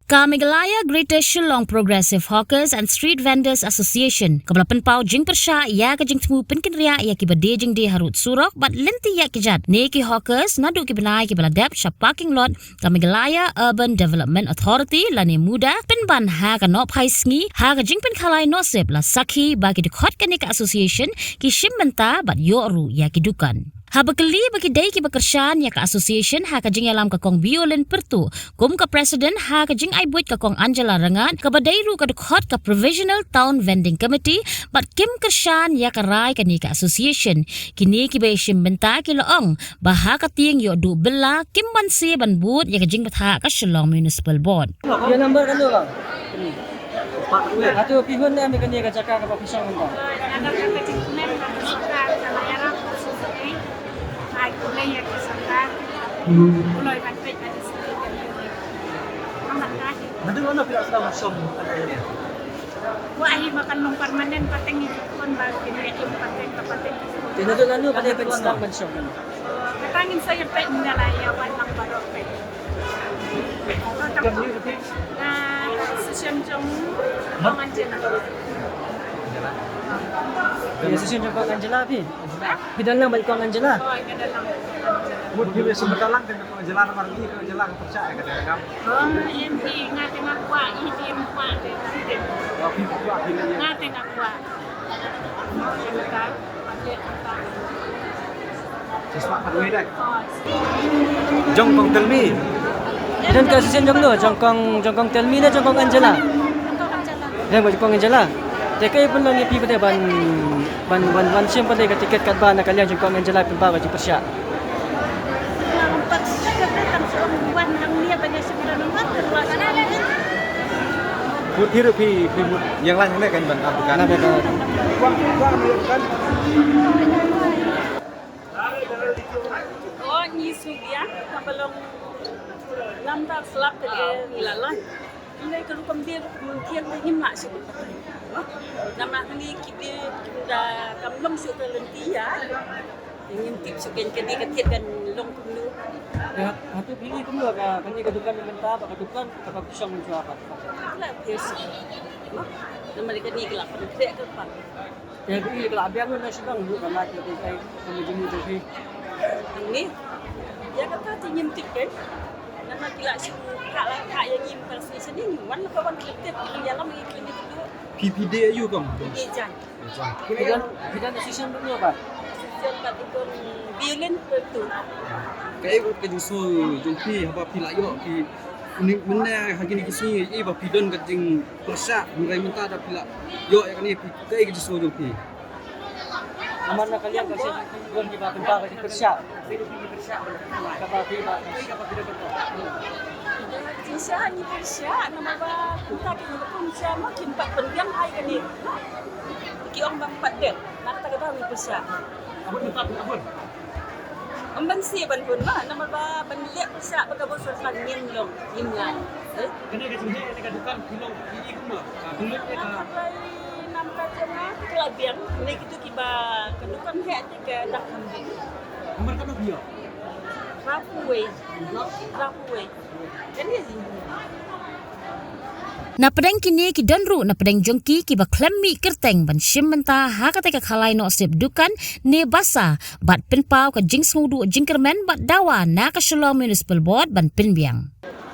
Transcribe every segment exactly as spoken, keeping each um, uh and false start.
Ka Meghalaya Greater Shillong Progressive Hawkers and Street Vendors Association kaba la pynpaw jingpyrshah ïa ka jingthmu pynkynriah ïa kiba die jingdie harud surok bad lynti ïa ki jait ne ki hawkers naduh ki bnai kiba la dep sha parking lot ka Meghalaya Urban Development Authority lane MUDA pynban ha ka nohphai sngi ha ka jingpynkhalai nohsip la sakhi ba ki dkhot kane ka association ki shim bynta bad ïoh ruh ïa ki dukan. Haba kylli ba ki dei kiba kyrshan ïa ka association ha ka jingïalam ka Kong Violin Pyrtuh kum ka president ha ka jingai buit ka Kong Angela Rangat kaba dei ruh ka dkhot ka Provisional Town Vending Committee bad kim kyrshan ïa ka rai kane ka association. Kine kiba ïashim bynta ki la ong ba ha ka tieng ïoh duh bylla kim banse ban bud ïa ka jingbthah ka Shillong Municipal Board. Ïa number kano ka? Atu phi hun ne me kane ka jaka kaba phi shong mynta? Naduh nano phi la sdang ban shong? Wah, hi ba kan long permanent pateng i jukon ba kin ïa im pateng ka pateng. Te naduh nano phi la sdang ban shong? Kata ngin sa ïa peit mynta la ïa wan lang baroh peit. Na session jong Kong Angela. Ïa session jong Kong Angela phi? Phi don lang bad Kong Angela? Oh, ïa don lang. Mut phi shu bynta lang dengan Kong Angela namar ngi Kong Angela ka pyrshah ïa kata ka kam. Oh, em phi nga te nga kwah, i phi em kwah te. Oh, phi kwah phi. Nga te nga kwah. Jong Kong Telmi. Don ka session jong no, jong Kong, jong Kong Telmi ne jong Kong Angela? Jong Kong Angela. Te kaei pynlong ïa phi pat ban, ban, ban, ban shim pat ka tiket katba na ka liang jong Kong Angela pynpaw ka jingpyrshah? Mut phi ruh phi, phi mut ïeng lang ne kan ban ap kan. Na ba ka. Oh, ngi shu biang, kaba long namar slap te ngi la lah. Ngi ka rukom biang rukom kiang te ngim lah shu. Namar hangne ki biang kim da kam long shu ka lynti ïa. Ngim tip shu kein kane ka thied kan long kumno. Ïa, hato phi i kumno ka, kane ka dukan mynta, ba ka dukan kaba phi shong mynta pat? Ka la phi shu. Namar kane ka la phi thied ka pat. Ïa, phi ka la biang na shibang ruh ka la ki kai ka mujung mujung phi. Hangne. Ïa kata te ngim tip kein. Namar ki la shu ka la ka ïa ngim ka station ni wan la ka wan ki tip ki ïalam ïa ki ni tu. Phi phi dei aïu kong? Phi dei jan. Phi don, phi don association bad no ba? Association bad i Kong Violin Pyrtuh. Kaei ka jingsngew jong phi haba phi la ïoh phi, mynne ha kine ki sngi ei ba phi don ka jingpyrshah, hynrei mynta da phi la ïoh ïa kane phi, kaei ka jingsngew jong phi? Namar na ka liang ka shisha don kiba pynpaw ka jingpyrshah. Kaba phi ba, kaba phi ba. Jingshisha ngi pyrshah namar ba kumta ki ngi pyrshah ma kim pat pynbiang ai kane. Ki ong ba pat dei. Na kata ka daw ngi pyrshah. Abun mynta phi abun. Ym ban siew ban hun ma namar ba ban leh pyrshah ba ka bun sorkar ngim long ngim ngai. Eh? Kane ka jingheh kane ka dukan phi long phi i kumno? Ka phi long ka. Namar ba namar ka jong nga ki la biang ne kitu kiba ka dukan heh te ka dak kham biang. Namar kano phi ïoh? Rapuwei. Rapuwei. Napdeng kine ki don ruh napdeng jong ki kiba khlem mih kyrteng ban shim bynta ha kata ka khalai nohsip dukan ne basa bad pynpaw ka jingsngewduh jingkyrmen bad dawa na ka Shillong Municipal Board ban pynbiang.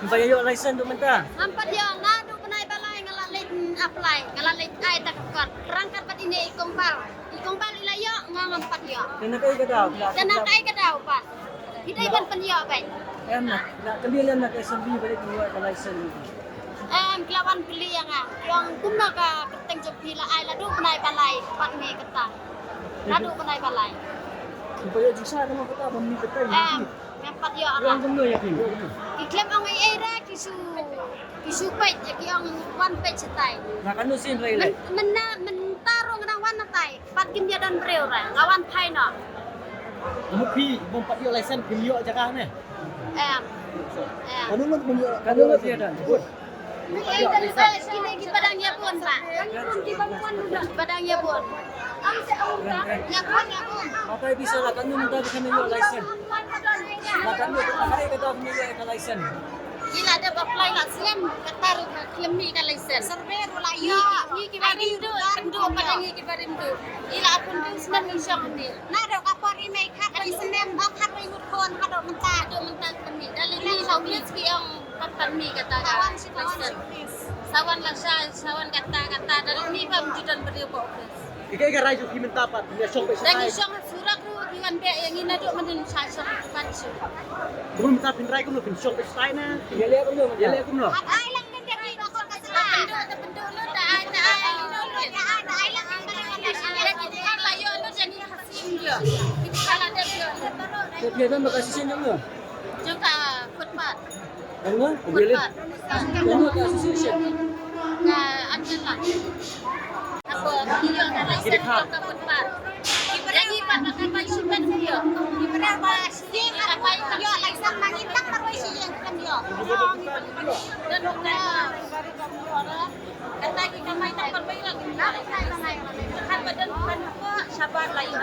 Ba ïa ïoh license duh mynta. Ngam pat ïoh, nga duh bnai ba lai nga la leit apply, nga la leit ai ta ka kot. Rang kat bad ine i kong Bal. I kong Bal i la ïoh, nga ngam pat ïoh. Te na kaei ka daw? Te na kaei ka daw pat? Ki dei ban pynïoh bad. Em na, na kylli lem na ka assembly ba dei pynïoh ka license. Em, ki la wan kylli ïa nga. Ki ong kumno ka kyrteng jong phi la ai la duh bnai ba lai pat me kata. La duh bnai ba lai. Ki ba ïoh jingshai ka mo kata ba me kata. Em. Ngam pat ïoh ra. Ki khlem ong ei ei ra ki shu, ki shu peit ïa ki ong wan peit shatai. Na kano sien ra i leh? Mynta ruh nga dang wan shatai. Pat kim ïa don briew ra nga wan phai noh. Mut phi bym pat ïoh license kim ïoh jaka ne? Em. Em. Kano ngut bym ïoh, kano ngut ïa don? Ki dang ïa bun ba. Ki dang ïa bun. Ïa bun, ïa bun. Mata bisa la kanu mynta bisa ïoh license. La kanu mynta ka license. Ngi la dep apply la slem, kata ruh ka khlem mih ka license. Survey ruh la ïoh. Ngi ki barim duh, pynduh pat ngi ki barim duh. Ngi la pynduh snem ngi shong hangne. Naduh ka por i mei khatwei snem, oh, khatwei ngut khun, haduh mynta. Haduh mynta khlem mih. Da lei ngi shong ngi ki ong pat pan mih kata ka license. Sa wan la sha, sa wan kata kata, da lei ngi bam ju don briew ba office. Ïa kaei ka rai jong phi mynta pat, phin ïa shong beit shatai? Da ngi shong ha surok ruh phi wan beh ïa ngi naduh mynnin sha shong pat shu. Kumno mynta phin rai kumno, phin shong beit shatai ne? Ïa leh kumno mynta? Ïa leh kumno? Ai lang mynta ki ba kon ka sla. Da pynduh, da pynduh lut, da ai, da ai lut, da ai, da ai lang mynta ki ba kon ka sla. Ïa ki khar la ïoh lut ïa ngi ha sing ïoh. Ki khar la dep ïoh lut. Te phi don ba ka shisien jong no? Jong ka footpath. Ano? Footpath. Ano ka association? Ka Anjala. Ako, iyo, ka license ka footpath. Yang ipat ka bai sipat iyo. Ipat ba sing ka bai ka iyo license nang itang marwei si yang kan iyo. Dan bukan Kata ki kamai tang ban bai lang. Kan badan kan ko shabar la yu.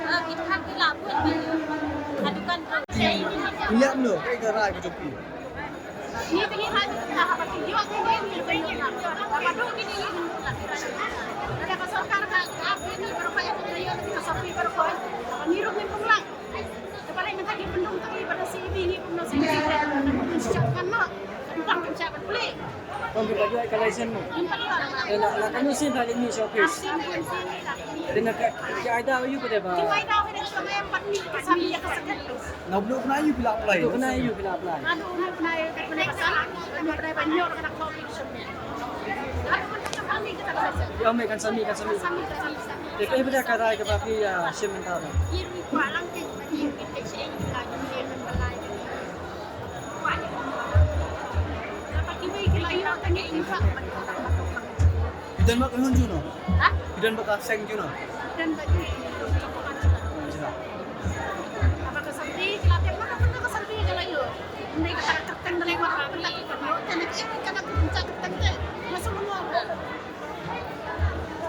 Ah, kita kan ki la buat bai. Adukan tu. Ïa no, kai ka rai ka jong phi. Ni tengah hari kita apa tu? Yo, ni ni ni. Apa tu ni? Ada ka sorkar ka, ka ni berapa ya? Kita sorkar berapa? Ni ruh ni pun lang. Te balei mynta ki pynlong tang i ba da C A B ngi pynlong C A B. Kan shah kan noh. Kan bang kan shah ban plie. Kon ki ba juai ka license mo. Ngim pat lah. Te la, la kan sien ta ni sha office. Sien, sien, sien. Te na ka, ki ai daw ïa u ba dei ba. Ki ai daw ïa u ba dei ba em pat ni ka sami ïa ka second. Na blu kena ïa u phi la apply. Blu kena ïa u phi la apply. Adu na kena ïa u ka kena ka sami. Kena kena ban ïoh kena conviction. Adu kena ka sami kita ka license. Ïa me kan sami, kan sami. Sami, sami, sami. Te kaei ba dei ka rai kaba phi ïa shim mynta ba? Phi don bad ka hun juno? Ha? Phi don bad ka seng juno? Phi don bad ka seng juno. Haba ka survey, ka la tip, ka la tip ka survey ka la ïoh. Ynda ka kyrteng da lei, ka la tip ka survey ka la ïoh. Tang ka kyrteng te. Nga shu ong. Ka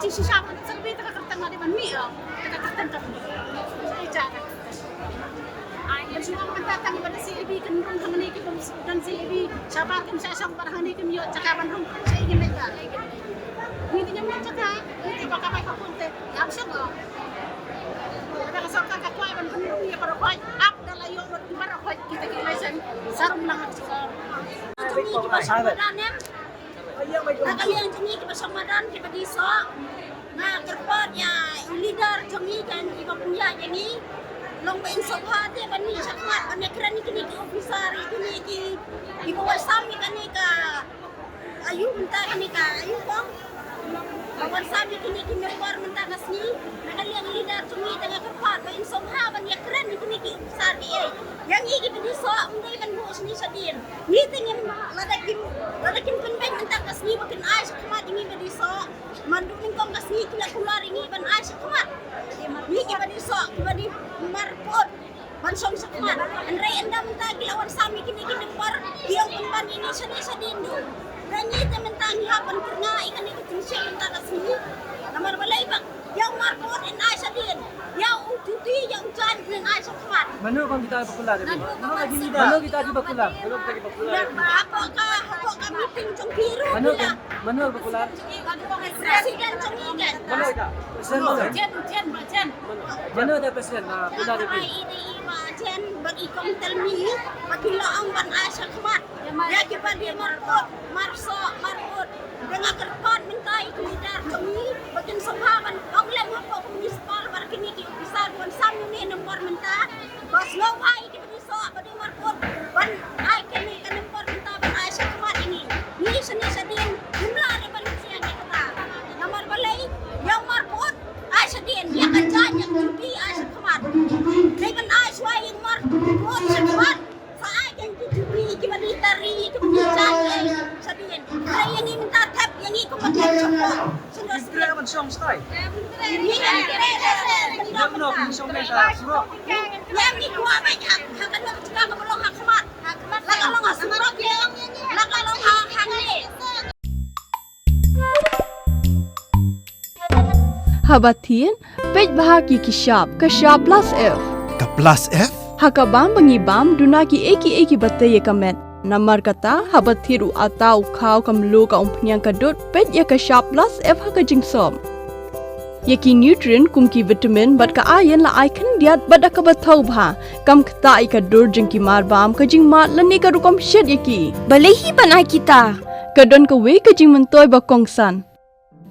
jingshisha ban survey te ka kyrteng la dei ban mih ïa. Te ka kyrteng ka mih. Ai ja ka kyrteng. Ai, ïa shu ong mynta tang ban C A B kan rung hangne ki bym don C A B. Shabar kim shah shong bad hangne kim ïoh jaka ban rung. Shaei kin leit ba. Ngi te ngim ïoh jaka. Ngi te ba ka bai ka pun te. Ïa shong ong. Kata ka sorkar ka kwah ban pynrung ïa baroh khoit, ap da la ïoh lut ki baroh khoit kita ki license. Sa rung lang ha ka sorkar. Jong ngi kiba shong madan em. Na ka liang jong ngi kiba shong madan kiba dih soh. Nga kyrpad ïa i leader jong ngi kan iba pynïaid ïa ngi. Long ba in sngewbha te ban mih shakhmat ban ïakren ïa kine ki officer ïa kine ki, kiba wan sam ïa kane ka Ayu mynta kane ka, ayu kong. Ba wan sam ïa kine ki member mynta ka sngi. Na ka liang leader jong ngi te nga kyrpad ba in sngewbha ban ïakren ïa kine ki officer ki ei. Ïa ngi kiba dih soh ym dei ban buh shane shadien. Ngi te ngim, lada kim, lada kim pynbeit mynta ka sngi ba kin ai shakhmat ïa ngi ba dih soh. Naduh nyngkong ka sngi ki la kular ïa ngi ban ai shakhmat. Ngi kiba dih soh, kiba dih marput. Ban shong shakhmat. Hynrei ynda mynta ki la wan sam ïa kine ki nongbar, ki ong pynban ïa ngi shane shadien du. Hynrei ngi te mynta ngi hap ban kyrngah ïa kane ka jingshim mynta ka sngi. Namar balei ba ïa u marput in ai shadien. Ïa u juti, ïa u jaiñ in ai shakhmat. Mano ba kita ba kular? Mano kita ba kular? Mano kita ba kular? Hapoh ka, hapoh ka meeting jong ki ruh. Mano ka, mano ba kular? President jong ngi kan. Mano ka? President. Jen, jen, jen. Mano da president, ah, pula da phi. Ai, i dei i ba jen, ba i kong Telmi, ba ki la ong ban ai shakhmat. Ïa kiba dih marput, marsoh, marput. Te nga kyrpad mynta ïa ki leader jong ngi, ba kin sngewbha ban ong lem hapoh municipal, ba kine ki officer wan sam ïa une number mynta. Ba sngewbha ïa kiba dih soh, ba dih marput, ban ai kane ka number mynta ban ai shakhmat ïa ngi. Ngi shane shadien, ngim lah re ban ïa kata. Namar balei, ïa u marput, ai shadien, ïa ka jaiñ, ïa ka juti, ai shakhmat. Dei ban ai shuwa ïa u marput shakhmat. Sa ai ïa ki juti, kiba dih tari, kiba dih jaiñ, ai shadien. Dei ïa ngi mynta thep, ïa ngi kumba thep shakhmat. Sngewbha ban shong stai. Ngi ngi ngi ngi shong mynta surok. Ïa ngi kwah beit ha, ha kano ka jaka kaba long ha khmat. La ka long ha surok, la ka long ha, hangne. Haba thied, peit bha ki ki shap, ka shap Plus F. Ka Plus F? Ha ka bam ba ngi bam, duna ki ei ki ei ki ba tei ïa ka met. Namar kata, haba thied u ata u khaw ka mluh ka umphniang ka dud, peit ïa ka Shap Plus F ha ka jingsop. Ïa ki nutrient kum ki vitamin bad ka iron la ai khyndiat bad da kaba thaw bha. Kam ktah ïa ka dur jong ki mar bam, ka jingmad lane ka rukom shet ïa ki. Balei hi ban ai kita? Ka don kawei ka jingmyntoi ba kongsan.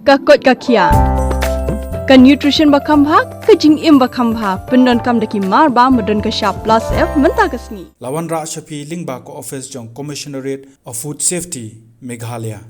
Ka koit ka khiah. Ka nutrition ba kham bha, ka jingim ba kham bha. Pyndonkam da ki mar bam ba don ka Shap Plus F mynta ka sngi. La wanrah sha phi lyngba ka office jong Commissionerate of Food Safety, Meghalaya.